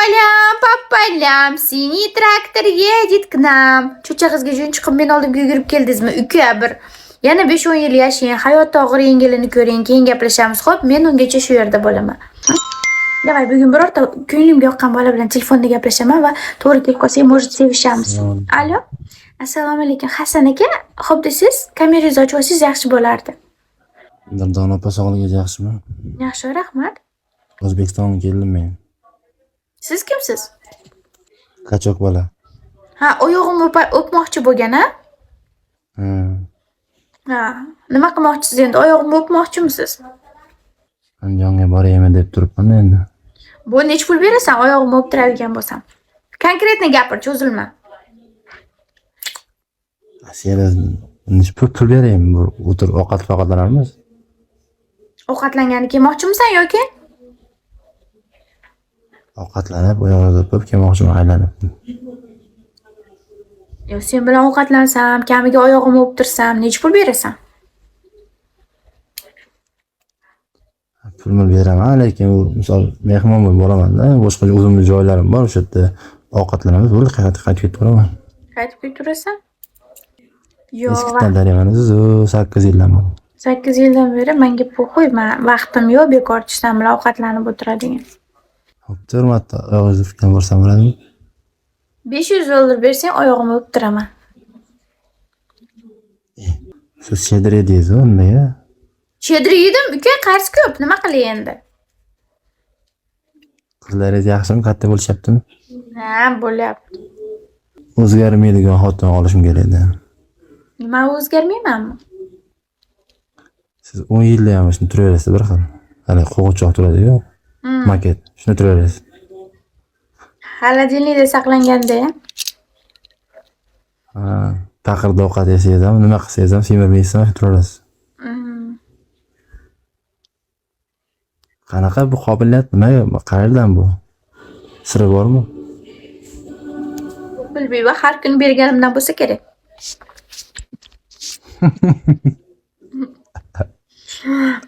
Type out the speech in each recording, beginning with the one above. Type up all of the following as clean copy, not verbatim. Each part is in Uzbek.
По полям, по полям, синий трактор едет к нам. Cho'cha qizga jun chiqib meni oldimga yugurib keldingizmi? Uka, bir yana 5-10 yil yashang, hayot og'ir yengilini ko'ring, keyin gaplashamiz. Xo'p, men ungacha shu yerda bo'laman. Давай, bugun birorta ko'nglimga yoqqan bola bilan telefonda gaplashaman va to'g'ri kelib qolsak, может, sevishamiz. Alo. Assalomu alaykum, Hasan aka. Xo'p desiz, kamerangizni ochib olsangiz yaxshi bo'lardi. Dildona opa, sog'ligingiz yaxshimi? Yaxshi, rahmat. O'zbekistonga keldim men. Siz kimsiz? Качок bola. Ha, oyog'imni o'pmoqchi bo'lgan, a? Ha. Ha, nima qilmoqchisiz endi? Oyog'imni o'pmoqchimisiz? Andijonga boraymi deb turibman endi. Bu necha pul berasan oyog'imni o'ptiradigan bo'lsam? Конкретно gapir, cho'zilma. Rossiyada necha pul beraymi? Bu o'tirib ovqat ovqatlanarmiz? Ovqatlangani kelmoqchimisan yoki? Ovqatlanib, oyog'ini o'pib kelmoqchiman aylanib. Yo, sen bilan ovqatlansam, kamiga oyog'imni o'ptirsam, necha pul berasan? Pul beraman, lekin u misol mehmon bo'lib boraman-da, boshqa o'zimni joylarim bor, o'sha yerda ovqatlanamiz, bo'ldi, qaytib qaytib ketaveraman. Qaytib ketaverasan? Yo'q, Eskitdan taniyaman siz, 8 yildan beri. 8 yildan beri menga похуй, man vaqtim yo'q bekorchi sen bilan ovqatlanib o'tiradigan. Hop, 4 marta oyog'ingizni o'pgan borsam bo'ladimi? 500 dollar bersang oyog'imni o'ptiraman. Siz щедрый edingiz-ku nimaga? Щедрый edim, uka, qarz ko'p, nima qilay endi? Qizlaringiz yaxshimi, katta bo'lishyaptimi? Ha, bo'lyapti. O'zgarmaydigan xotin olishim kerak edi. Nima, o'zgarmaymanmi? Siz 10 yilda ham shuni turaverasiz bir xil. Hali qo'g'irchoq turadi-yu. Maket. Shuni turaverasiz. Холодильник da saqlanganda. Ha, taqirda ovqat yesangiz ham, nima qilsangiz ham semirmaysiz ham, turaverasiz. Qanaqa bu qobiliyat? Nima, qayerdan bu? Siri bormi? Bilmayman, har kuni berganimdan bo'lsa kerak.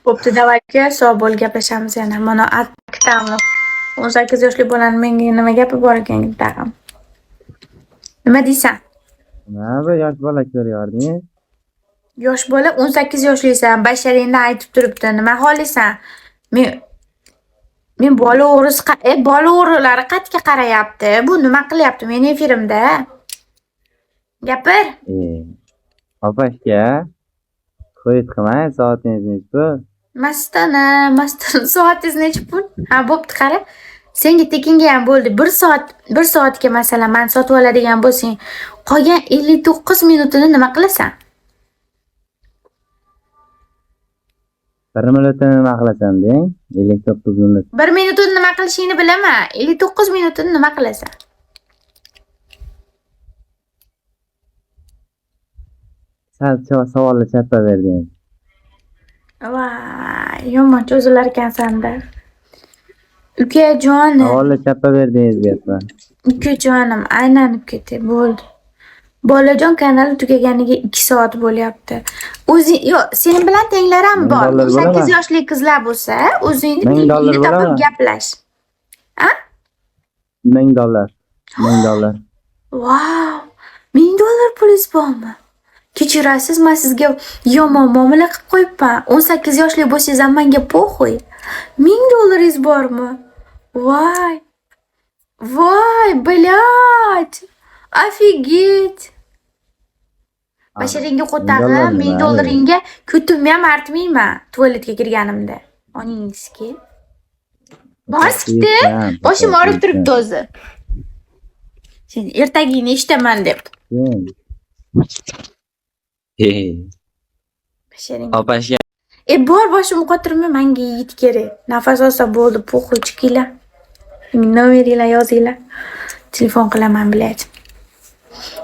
Bo'pti, давай uka, sog' bo'l, gaplashamiz yana. Mana kutamiz. 18 yoshli bolani menga nima gapi bor ekan tag'in. Nima deysan? Nima bu yosh bola ko'ryordingiz? Yosh bola 18 yoshlisan, basharingdan aytib turibdi. Nima xohlaysan? Men bola o'g'risi bola o'g'rilari qayerga qarayapti? Bu nima qilyapti meni efirimda? Gapir. Opashka, qo'yit qilmang, soatingiz nechi pul? Mastona, mastona, soatingiz nechi pul? Ha, bo'pti, qara. Senga tekinga ham bo'ldi. 1 soat, 1 soatga masalan, man sotib oladigan bo'lsang, qolgan 59 minutini nima qilasan? 1 minutini nima qilasan deng? 59 minut. 1 minutini nima qilishingni bilaman. 59 minutini nima qilasan? Sal savolni chappa berding. Voy, yomon cho'zilar ekansan-da. Ukajonim. Savolni chappa berdingiz deyapman. Ukajonim, aylanib ketay, bo'ldi. Bolajon kanali tugaganiga 2 soat bo'lyapti. O'zi yo'q, sen bilan tenglar ham Ming bor. dollar 18 bo'ladimi? yoshli qizlar bo'lsa, o'zingni Ming tengingni dollar topib bo'ladimi? gaplash. A? 1000 dollar. 1000 dollar. Vau! 1000 dollar pulingiz bormi? Kechirasiz, men sizga yomon muomala qilib qo'yibman. 18 yoshli bo'lsangiz ham menga похуй. 1000 dollaringiz bormi? Voy! Voy, блядь! Офигеть! Basharingga qo'tag'im, dollar 1000 nima? dollaringga ko'timni ham artmayman tualetga kirganimda. Oningizki. Borsikdi. Boshim og'rib turibdi o'zi. Sen ertagingni eshitaman deb. Basharing. Opashka. Bor, boshimni qotirma, menga yigit kerak. Nafas olsa bo'ldi, похуй, chiqinglar. Nomeringlar yozinglar. Telefon qilaman, блядь.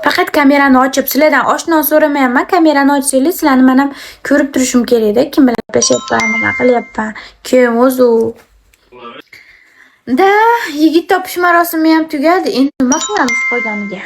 Faqat kamerani ochib, sizlardan oshno so'ramayapman. Kamerani ochsanglar, sizlarni men ham ko'rib turishim kerak-da. Kim bilan gaplashyapman, nima qilyapman, kim o'zi u. Da, yigit topish marosimi ham tugadi. Endi nima qilamiz qolganiga?